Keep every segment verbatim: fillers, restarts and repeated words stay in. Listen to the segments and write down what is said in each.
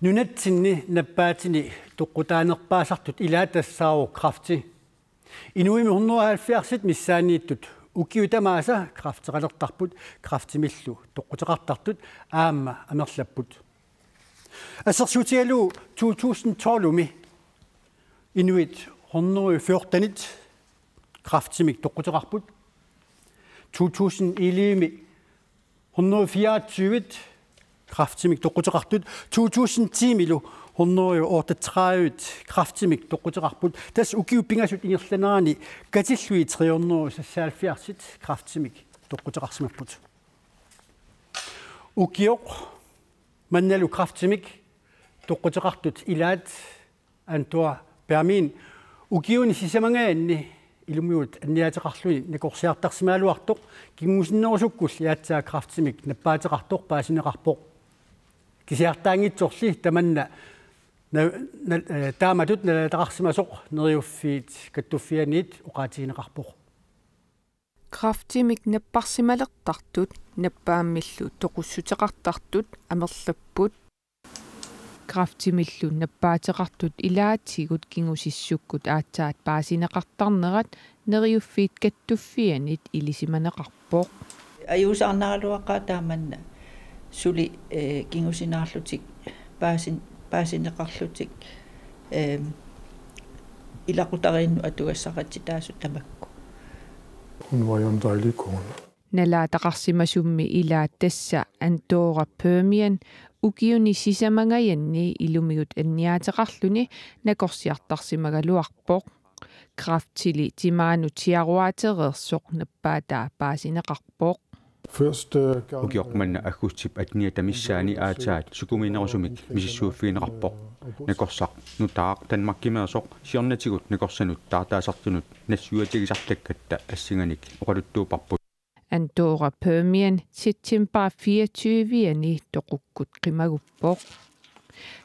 Nunatsinni nappaatini toqqutaanerpaasartut ilaat tassaavoq kræfti. Inuimmi hundrede og halvfjerds missaanniittut ukiut tamaasa kræfteqalertarput, kræftimillu toqquteqartartut aamma amerlapput. Assersuutigalugu to tusind tolv-imi inuit hundrede og fjorten kræftimik toqquteqarput. To tusind elleve-imi hundrede og fireogtyve kræftimik toqquteqartut, to tusind ti-milu hundrede og otteogtredive kræftimik toqquteqarput. Tassa ukiut pingasut ingerlanerani katillugit tre hundrede og seksoghalvfjerds kræftimik toqquteqarsimapput. Ukioq mannalu kræftimik toqquteqartut ilaat Antoa Permin ukiuni sisamangajanni ilumigut anniaateqarluni nakorsiartarsimagaluartoq, kingusinnerusukkulli aatsaat kræftimik nappaateqartoq paasineqarpoq. Kisiartaanngitsorli tamanna na-, na-, eh, taamatut nalaataqarsimasoq Neriuffiit Kattuffianniit oqaatigineqarpoq. Kræftimik napparsimalertartut nappaammillu toqussuteqartartut amerlapput. Kræftimillu nappaateqartut ilaatigut kingusissukkut aatsaat paasineqartarnerat Neriuffiit Kattuffianniit ilisimaneqarpoq. Ajuusaarnaraluaqaaq taamanna suli, eh, kingusinaarlutik paasin-, paasineqarlutik, eh, ilaqutariinnut atugassaqartitaasut tamakku. Hun var jo en dejlig kone. Nalaataqarsimasummi ilaat tassa Antoa Permin ukiuni sisamangajanni ilumigut anniaateqarluni nakorsiartarsimagaluarpoq. Kræftili timaanut siaruaatereersoq nappaataa paasineqarpoq. Først, øh, gerne, ukioq manna aggustip atteniata missaani aatsaat psykominerusumik misissuiffigineqarpoq. Nakorsaq nutaaq Danmarkimeersoq siornatigut nakorsanut taartaasartunut nassuiatigisartakkatta assinganik oqaluttuupparput. Antoa Permin september fireogtyve-ani toqukkut qimaguppoq.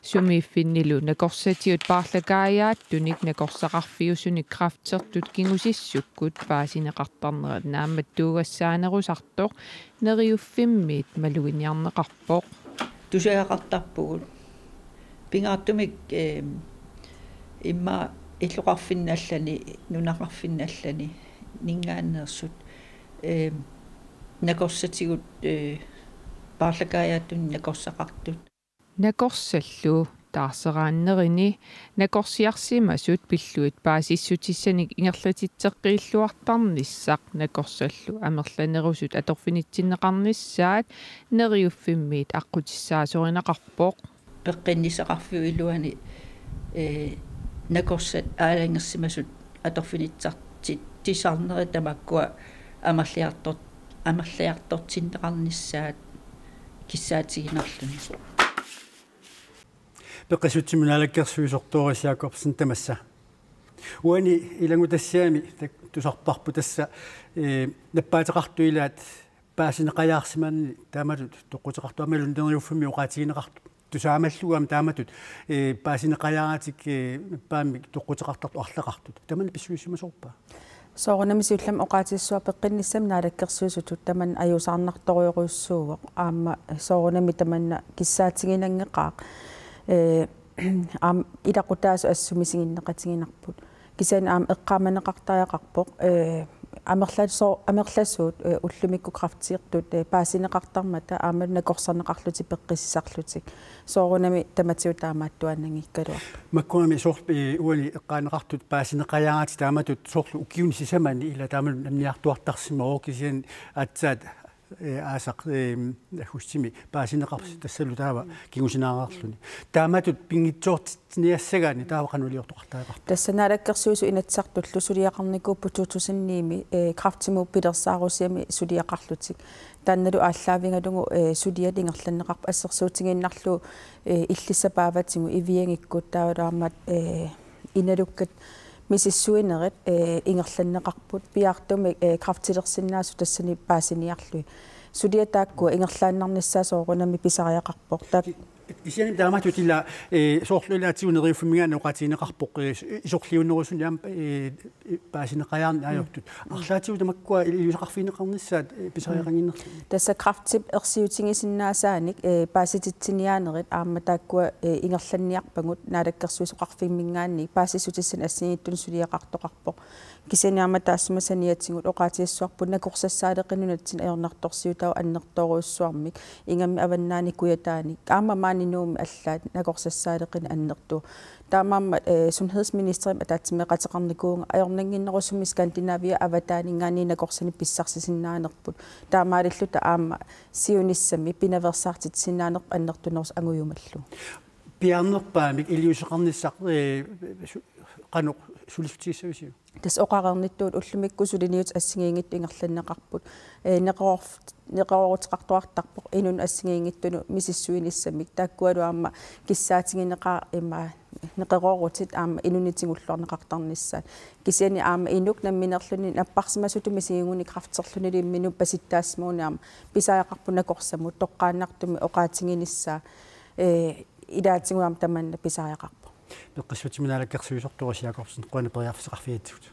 Sumiiffinnilu nakorsatigut paarlakaajaattunik nakorsaqarfiusunik kræftertut kingusissukkut paasineqartarnerat naammattuugassaanerusartoq Neriuffimmiit maluginiarneqarpoq. Tusagaqartarpugut. Pingaartumik, eh, immaqa illoqarfinni allani, nunaqarfinni allani, ninngaanneersut, eh, nakorsatigut, eh, paarlakaajaattunik nakorsaqartut. Nakorsallu taarseraannerini nakorsiarsimasut pillugit paasissutissanik ingerlatitseqqiilluartarnissaq nakorsallu amerlanerusut atorfinitsinneqarnissaat Neriuffimmiit aqqutissaasorinaqarpoq. Peqqinnissaqarfiup iluani, eh, nakorsat aalajangersimasut atorfinitsarti-, tissarnerit tamakkua amerliartor-, amerliartortinneqarnissaat kissaatiginarluni. Peqqissutsimut naalakkersuisoq Doris Jakobsen tamassa. Uani ilanngutassiami tak-, tusarparput tassa, eh, nappaateqartut ilaat paasineqajaarsimanerat taamatut toqquteqartoq aammalu Neriuffimmi oqaatigineqartoq. Tusaamallugu aamma taamatut, eh, paasineqajaaratik, eh, nappaammik toqquteqartartut arlaqartut. Tamanna pissusissimasorpa? Soorunami siullermik oqaatissavara peqqinnissami naalakkersuisutut tamanna ajuusaarnartorujorujussuuvoq. Aamma soorunami tamanna kissaatiginanngeqaaq. Eh, aamma ilaqutaasut assut misiginneqatiginarput. Kisianni aamma eqqaamaneqartariaqarpoq, eh, amerlaso-, amerlasuut, eh, ullumikkut kræftertut, eh, paasineqartarmata aamma nakorsarneqarlutik peqqissisarlutik. Soorunami tamatigut taamaattuaannanngikkaluarpoq. Makkunami soorlu, eh, uani eqqaaneqartut paasineqajaaratik taamatut soorlu ukiuni sisamani ila taamatut anniartuartarsimavoq kisianni aatsaat, eh, aasaq, eh, aggustimi paasineqarsi tassalu taava kingusinaarluni. Taamatut pinngitsoortitsiniassagaanni taava qanoq iliortoqartariaqarpa? Tassa naalakkersuisut Inatsisartullu suliaqarnikuupput to tusind ni-mi, eh, kræftimut pilersaarusiami suliaqarlutik. Taannalu aallaavigalugu, eh, suliat ingerlanneqarput assersuutigiinnarlugu, eh, illissap paavatigut iviangikkut taavalu aamma, eh, inalukkat misissuinerit, eh, ingerlanneqarput piaartumik, eh, kræftilersinnaasut tassani paasiniarlugit. Suliat taakkua ingerlaannarnissaat soorunami pisariaqarpoq. Taak- Kisianni taamaattutilaa, eh, soorlu ilaatigut Neriuffimminngaanniit oqaatigineqarpoq, eh, isorliunerusuni aamma, eh, paasineqajaarneq ajortut. Arlaatigut tamakkua iliuuseqarfigineqarnissaat, eh, pisariaqannginnerluni. Tassa kræfti ersiutigisinnaasaanik, eh, paasititsiniaanerit aamma taakkua, eh, ingerlanniarpagut naalakkersuisoqarfimminngaanniit paasissutissanik assigiinngitsunik suliaqartoqarpoq. Kisianni aamma taassuma saniatigut oqaatigissavavut nakorsassaaleqineq nunatsinni ajornartorsiutaavoq annertoorujussuarmik, ingammik avannaani kujataani aamma maani Nuummi allaat nakorsassaaleqineq annertuvoq. Taamaammat, eh, sundhedsministerimut ataatsimeeqateqarnikuuvunga ajornannginnerusumik Skandinavia avataaninngaanniit nakorsanik pissarsisinnaanerput. Taamaalilluta aamma siunissami pinaveersaartitsisinnaanerput annertunerusoq angujumallugu. Piaarnerpaamik iliuuseqarnissaq, eh, su-, qanoq sulissutigissavisiuk? Tassa oqareernittut ullumikkut suliniutit assigiinngitsut ingerlanneqarput. Eh, neqeroorf-, neqerooruteqartuartarpoq inunnut assigiinngitsunut misissuinissamik. Taakkualu aamma kissaatigineqaaq ima neqeroorutit aamma inunnik tigulluarneqartarnissaat. Kisianni aamma inuk nammineerluni napparsimasutut misiginngunik kræfterlunili imminut pasittaassamagunik aamma pisariaqarpoq nakorsamut toqqaannartumik oqaatiginissaa, eh, ilaatigut aamma tamanna pisariaqarpoq. Meqqissutsimik naalakkersuisoq Doris Jakobsen, qujanaq periarfissaqarfigigatsigut.